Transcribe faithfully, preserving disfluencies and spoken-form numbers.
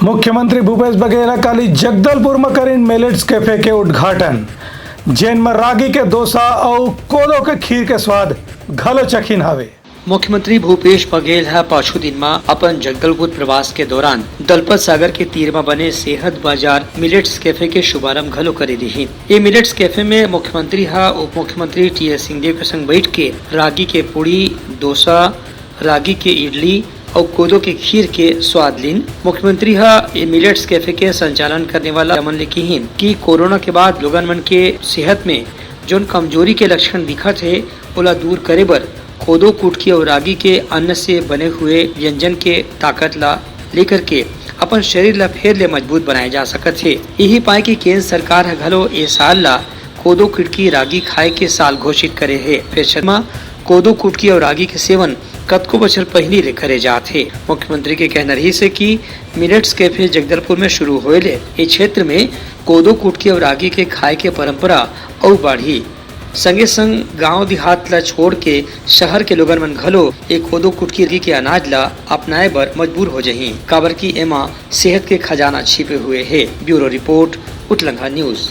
मुख्यमंत्री भूपेश बघेल ह काली जगदलपुर म करिन मिलेट्स कैफे के उद्घाटन, जेन म रागी के डोसा अउ कोदो के खीर के स्वाद घलो चखिन हावे। मुख्यमंत्री भूपेश बघेल ह पाछू दिन म अपन जगदलपुर प्रवास के दौरान दलपत सागर के तीर म बने सेहत बाजार मिलेट्स कैफे के शुभारंभ घलो करे रिहिन। ये मिलेट्स कैफे में मुख्यमंत्री ह उप मुख्यमंत्री टीएस सिंहदेव के संग बैठ के रागी के पूड़ी, डोसा, रागी के इडली अउ कोदो के खीर के स्वाद लीन। मुख्यमंत्री ह ए मिलेट्स कैफे के संचालन करने वाला मन ले किहिन कि कोरोना के बाद लोगन मन के सेहत में जोन कमजोरी के लक्षण दिखत हे, ओला दूर करे बर कोदो कुटकी अउ रागी के अन्न से बने हुए व्यंजन के ताकत ला लेकर के अपन शरीर ला फेर ले मजबूत बनाए जा सकत हे। यही पाए कि केंद्र सरकार ह घलो ए साल ला कोदो कुटकी रागी खाए के साल घोषित करे हे। फेर छत्तीसगढ़ म कोदो कुटकी अउ रागी के सेवन कतको बछर पहिली ले करे जात हे। मुख्यमंत्री के कहना रहिस हे कि मिलेट्स कैफे जगदलपुर में शुरू होए ले ए क्षेत्र में कोदो कुटकी अउ रागी के खाए के परंपरा अउ बाढ़ही। संगे संग गांव देहात ला छोड़ के शहर के लोगन मन घलो ए कोदो कुटकी रागी के अनाज ला अपनाए बर मजबूर हो जही, काबर कि एमा सेहत के खजाना छिपे हुए हे। Bureau report, Utlanga news.